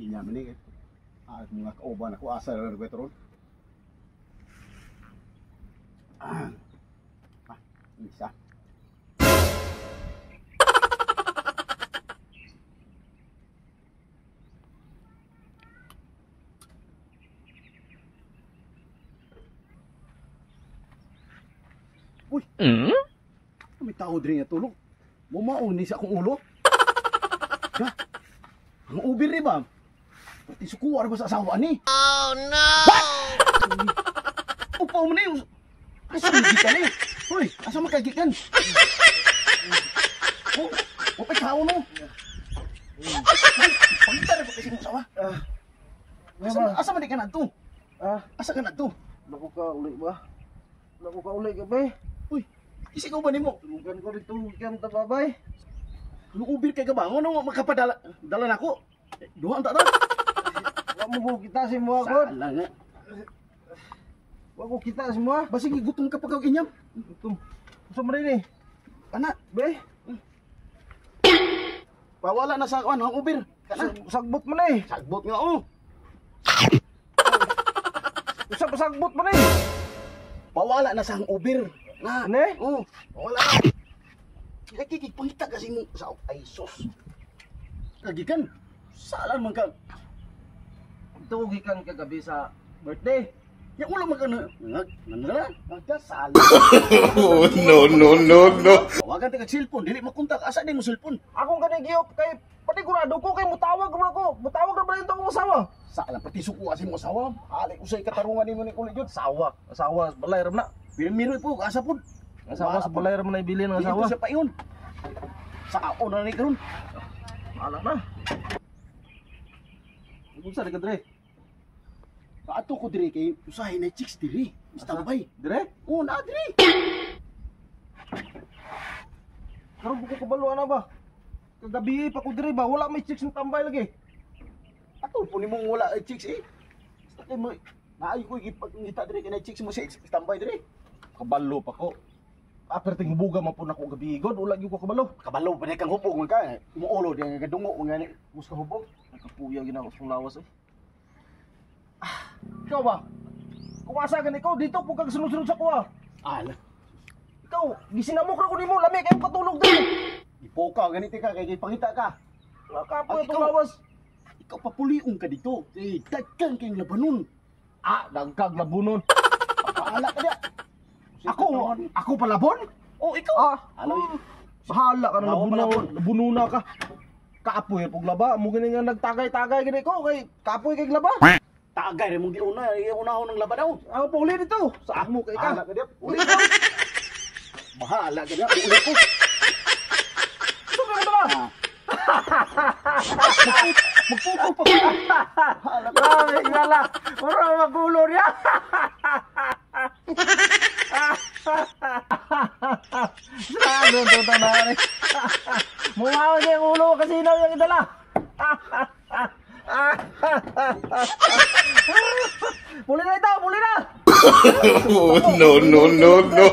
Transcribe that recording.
Inya man ni. Ah, mga kauban ako asa ra ko ron. Ah, isa. Uy. May tao diri nga tulog. Mumaon ni sa akong ulo. Ha? Ang ubir ni ba? Pati sukuar ba sa asawa ni? Oh no! What? Upaw mo na yun. Asa man gikan ni? Hoy, asa man kagikan? Oh, upay tao no. Pangita ra ba kasi mong asawa? Asa man di ka nadto? Asa ka nadto? Naku ka uli ba? Naku ka uli gabi. Uy, isi ko ba nimo? Tulugan ko dito kan ta babay. Luubir kay gabangon no makapadala dala nako. Duha ang tata. Wa mo ko kita si mo god. Sala nga. Wa ko kita si mo. Basig gutom ka pag inyam. Gutom. Usa man ni? Ana, be. Pawala na sa ano ang ubir. Kana. Sagbot man eh. Sagbot nga oh. Usa pa sagbot man eh. Pawala na sa ang ubir. Na. Ne? Oh, wala na. Kikik pangita kasi mo sa ay sos. Kagikan. Salan man ka. Ito gikan kagabi sa birthday. Ya ulo man ka na nagdala, nagdasal. Oh, no, no, no, no. Tawagan ta kag cellphone, dili makontak asa di mo cellphone. Akong gani giop kay panigurado ko kay mutawag man ako. Mutawag ra ba yung akong asawa? Salan pati suko asi mo asawa. Alay usay katarungan nimo ni kulit jud. Asawa, asawa balay ra na. Pirmiro po asa pud. Asawa sa balay ra man ay bilin ang asawa. Dito sa payon. Sa ako na ni karon. Bahala na. Unsa di ka dre? Ato ko dire kay usahay na chicks dire. Standby. Dire? Oo na dire. Karon ko kabalo ana ba? Kagabi pa ko dire ba wala may chicks ng tambay lagi. Ato po nimong wala ay chicks eh. Basta kay mo naay ko gipangita dire kay na chicks mo sa standby dire. Kabalo pa ko. Aperting hubuga man po nako gabi god, wala gyud ko kabalo. Kabalo pa kang hubog man ka. Umuulo di nga gadungo man gani mus ka hubog. Nakapuya gina ako sa lawas eh. Ah, ikaw ba? Kung asa gani ikaw dito po kag sunod-sunod sa kuha. Ala. Ikaw, gisinamok ra ko nimo, lami kayo katulog diri. Ipoka ganiti ka kay gipangita ka. Nakapuya At tong ikaw- lawas. Ikaw papuliong ka dito. Eh, dagkan kayong labanon. Ah, dagkag labunon. Bahala ka diya. Ako palabon? Oh, ikaw. Ah, Alam. Bahala ka na Bawa labuno, palabon. labununa ka. Kaapoy pug laba, mo gani nga nagtagay-tagay gani ko kay kapoy kay laba. Tagay rin mong giuna, iunahon ng laban daw. Ako pa uli dito. Sa amo kay Bahala ka. ka diya. Uli ko. Bahala ka diya. Uli ko. Sugod ka ba? Magpupo pa ka. Bahala ka. Ay, lala. Mura magulo niya. Saan to tanari? Mumaw niya ang ulo kasi na yung idala. Puli na ito, puli na. Oh, no, no, no, no.